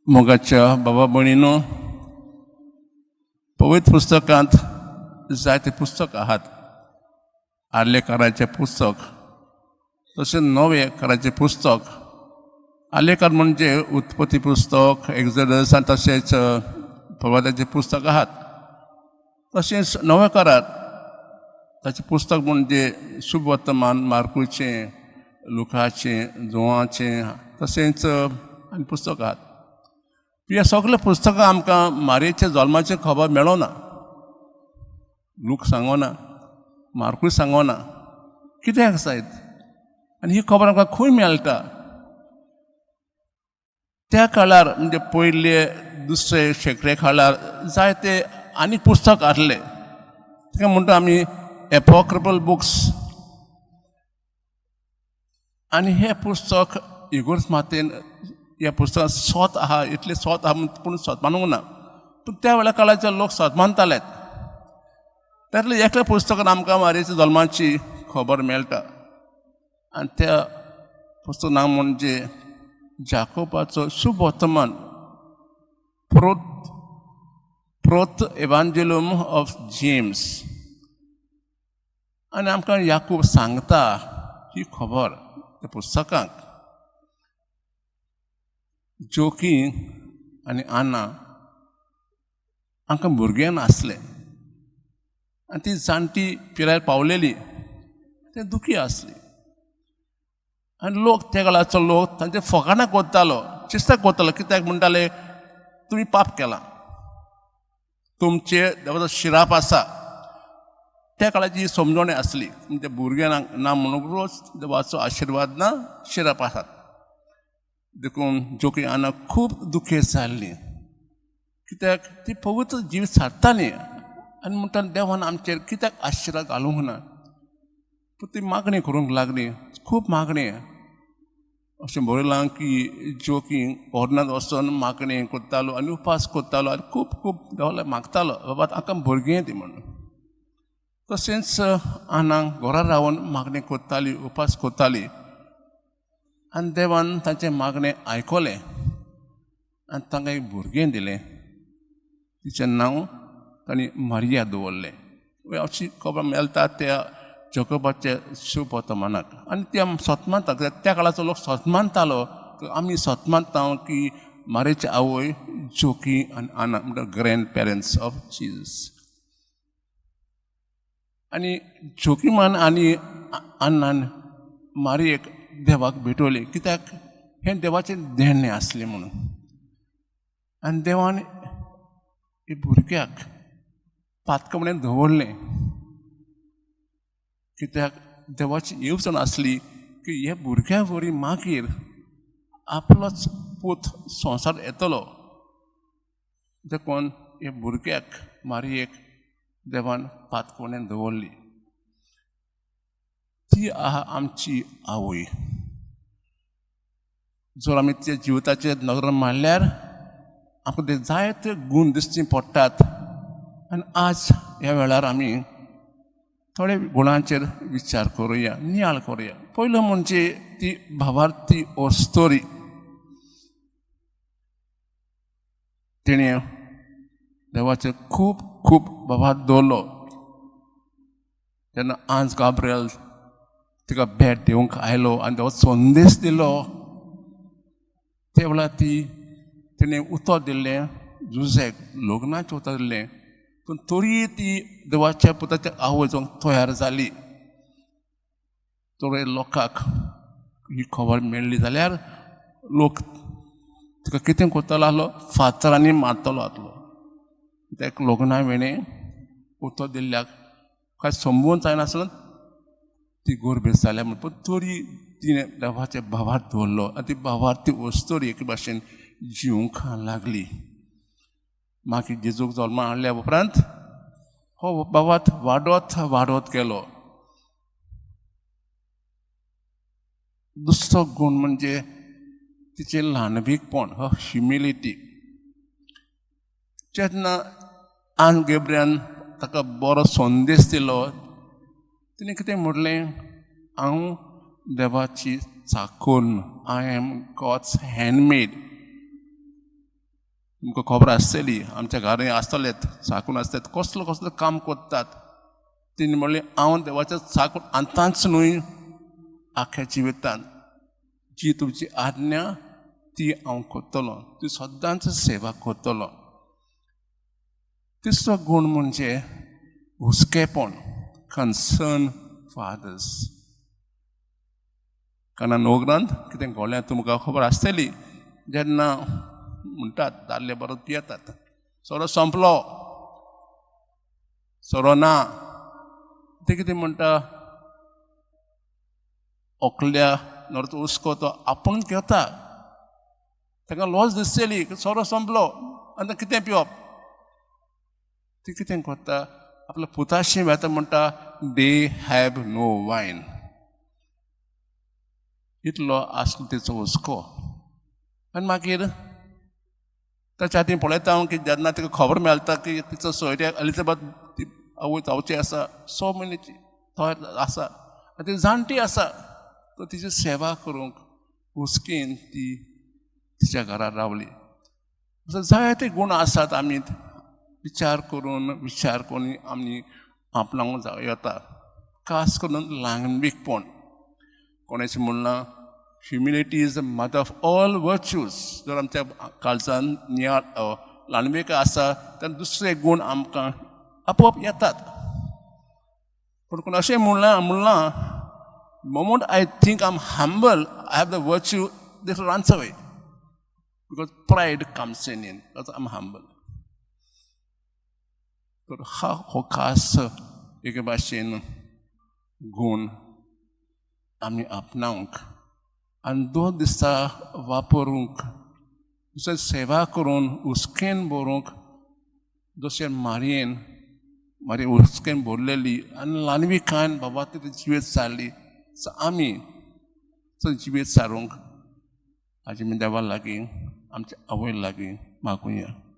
मोगाच्या बाबा भयणीनो, पवित्र पुस्तकांत जायते पुस्तक आहात. आदले काराचें पुस्तक तशें नवे काराचें पुस्तक. आलेकार म्हणजे उत्पत्ती पुस्तक, एक्झडस आनी तशेंच प्रवादाचें पुस्तक आहात. तशेंच नवे कारार ताचें पुस्तक म्हणजे शुभ वर्तमान मार्कूचें, लुकाचें, जुवाचें, तशेंच आनी पुस्तक आहात. ह्या सगल्या पुस्तकां आमकां मारयेच्या जल्माची खबर मेळना. लूक सांगना, मार्कूय सांगना. कित्याक जायत आनी ही खबर आमकां खंय मेळटा? त्या काळार म्हणजे पयले दुसरे शेंकडे काळार जायते आनी पुस्तक आसले, ताका म्हणटा आमी एपोक्रिफल बुक्स. आनी हें पुस्तक इगोर्ज मातेन ह्या पुस्तकांत सोत आहा, इतलें सोत आहा पूण सोत मानूंक ना. पूण त्या वेळा काळाचे लोक सोत मानताले. त्यातलें एकल्या पुस्तकान आमकां मारयेच्या जल्माची खबर मेळटा आनी त्या पुस्तक नांव म्हणजे जाकोबाचो शुभ वर्तमान, प्रोत एवांजेलूम ऑफ जेम्स. आनी आमकां याकूब सांगता ही खबर त्या पुस्तकांक. जोकी आनी आना हांकां भुरगें नासलें आनी ती जाणटी पिरायेर पावलेली, ते दुखी आसली. आनी लोक, त्या काळाचो लोक तांचे फकाणां करतालो, चिस्तां करतालो. कित्याक म्हणटाले, तुमी पाप केलां, तुमचे देवाचो शिराप आसा. त्या काळाची समजवणी आसली, म्हणजे भुरग्यांक ना म्हणून रोज देवाचो आशिर्वाद ना शिराप आसात. देखून जोकी आना खूब दुखेस्त जाल्ली, कित्याक ती पवित्र जीव सारताली आनी म्हणटा, देवान आमचेर कित्याक आशिर्वाद घालूंक ना? पूण ती मागणी करूंक लागली, खूब मागणी. अशें बरयलां की जोकी ओर्नांत वचोन मागणी करतालो आनी उपास करतालो आनी खूब खूब देवाक मागतालो, बाबा आमकां भुरगें दी म्हणून. तशेंच आनाक घरा रावन मागणी करताली, उपास करताली आनी देवान तांचें मागणें आयकलें आनी तांकां एक भुरगें दिलें. तिचें नांव तांणी मारिया दवरलें. अशी खबर मेळटा त्या जकोबाच्या शुभ वर्तमानाक. आनी ते सत मानता, कित्याक त्या काळाचो लोक सत मानतालो. आमी सत मानता की मारयेची आवय जोकी आनी आना म्हणटा ग्रँड पेरंट्स ऑफ जिजस. आनी जोकीमान आनी अन्नान मारयेक देवाक भेटवली, कित्याक हें देवाचें देणें आसलें म्हणून. आनी देवान हे भुरग्याक पातकमणेन दवरलें, कित्याक देवाची येवजण आसली की हे भुरग्या वरी मागीर आपलोच पूत संवसार येतलो. देखून हे भुरग्याक मारयेक देवान पातकोणेन दवरली. ती आहा आमची आवय. जर आमी त्या जिविताचेर नदर मारल्यार आमकां ते जायते गूण दिसचे पडटात. आनी आज ह्या वेळार आमी थोडे गुणांचेर विचार करुया, नियाळ करुया. पयलो म्हणजे ती भावार्थी अस्तोरी. तिणें देवाचेर खूब खूब भावार्थ दवरलो. तेन्ना आज गाब्रियल तिका भेट दिवंक आयलो आनी देवा संदेश दिलो, ते वेळार ती तिणें उतर दिल्लें, जुजेक लग्नाचें उतर दिल्लें. पूण तरीय ती देवाच्या पुताच्या आवय जावंक तयार जाली. थोडे लोकांक ही खबर मेळ्ळी जाल्यार लोक तिका कितें करतलो आसलो? फातरांनी मारतलो आसलो. कित्याक लग्ना वेणें उतर दिल्ल्याक कांय संबंद जायनासतना ती गोरबेज जाल्या म्हण. पूण तरी तिणें देवाच्या भावार्थ दवरलो आनी ती भावार्थी वस्तोरी एके भाशेन जिवंक लागली. मागीर जेजूक जल्मा हाडल्या उपरांत हो भावार्थ वाडत वाडत गेलो. दुसरो गूण म्हणजे तिचें ल्हानभीकपण, हो ह्युमिलिटी. जेन्ना आन गेब्रियान ताका बरो संदेश दिलो, तिणें कितें म्हणलें? हांव देवाची चाकून, I am God's handmaid. तुमकां खबर आसतली, आमच्या घरांत आसतलेत चाकून आसतात, कसलो कसलो काम करतात. तिणें म्हणलें, हांव देवाच्या चाकून आतांच न्हय, आख्या जिवितान जी तुमची आज्ञा ती हांव करतलो, ती सदांच सेवा करतलो. तिसरो गूण म्हणजे हुस्केपण, कन्सर्न फॉर अदर्स. कारण नवग्रंथ कितें घोळ्ळें तुमकां खबर आसतली. जेन्ना म्हणटात दादले बरो पियेतात, सोरो सोंपलो, सोरो ना, ते कितें म्हणटा, ओकल्या नोरतो हुस्को तो आपूण घेता. ताका लॉस दिसतली, सोरो सोंपलो, आतां कितें पिवप? ती कितें करता, आपल्या पुताशी वेता, म्हणटा, "They have no wine." इतलो आसलो तेचो हुस्को. आनी मागीर ताच्या हातीन पळयता हांव की जेन्ना तिका खबर मेळटा की तिचो सोयऱ्या एलिझाबेथ ती आवय जावची आसा, 6 म्हयन्याची थंय आसा आनी ती जाणटी आसा, तर तिची सेवा करूंक हुस्केन ती तिच्या घरा रावली. असो जायते गूण आसात. आमी विचार करून विचार करून आमी आपणावंक जावं येता. खास करून ल्हानवीकपण. कोणाचें म्हणलां, "Humility is the mother of all virtues." जर आमच्या काळजान नियाळ ल्हानवीक आसा तर दुसरे गूण आमकां आपोआप येतात. पूण कोण अशें म्हणलां, "Moment I think I'm humble, I have the virtue, this runs away, because pride comes in because I'm humble." तर हा हो खास एके भाशेन गूण आमी आपणावंक आनी दोन दिसा वापरूंक, दुसरें सेवा करून हुस्केन भरूंक, जशें मारयेन मारी हुस्केन भरलेली आनी ल्हानविकान बाबा ती जिवीत सारली, सो आमी जिवीत सारूंक हाजी मी देवा लागीं, आमच्या आवय लागीं मागुया.